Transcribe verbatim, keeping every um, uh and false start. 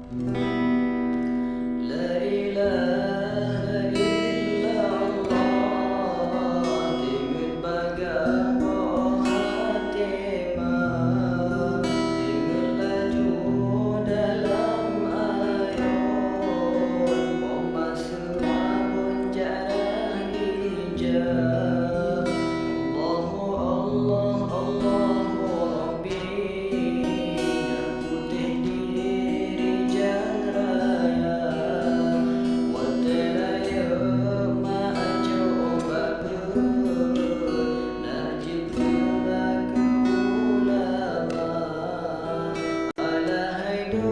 La ilaha illallah, teungeut bagaih boh até ma, teungeut laju dalam ayôn, boh ma seumabon jarah ija. Allahu Allah, Allahu Rabbi, nyang putéh di rijang raya, watèe rayeuk ma ajoh bak beuet, na jeuet peulaku ulama. Alahai do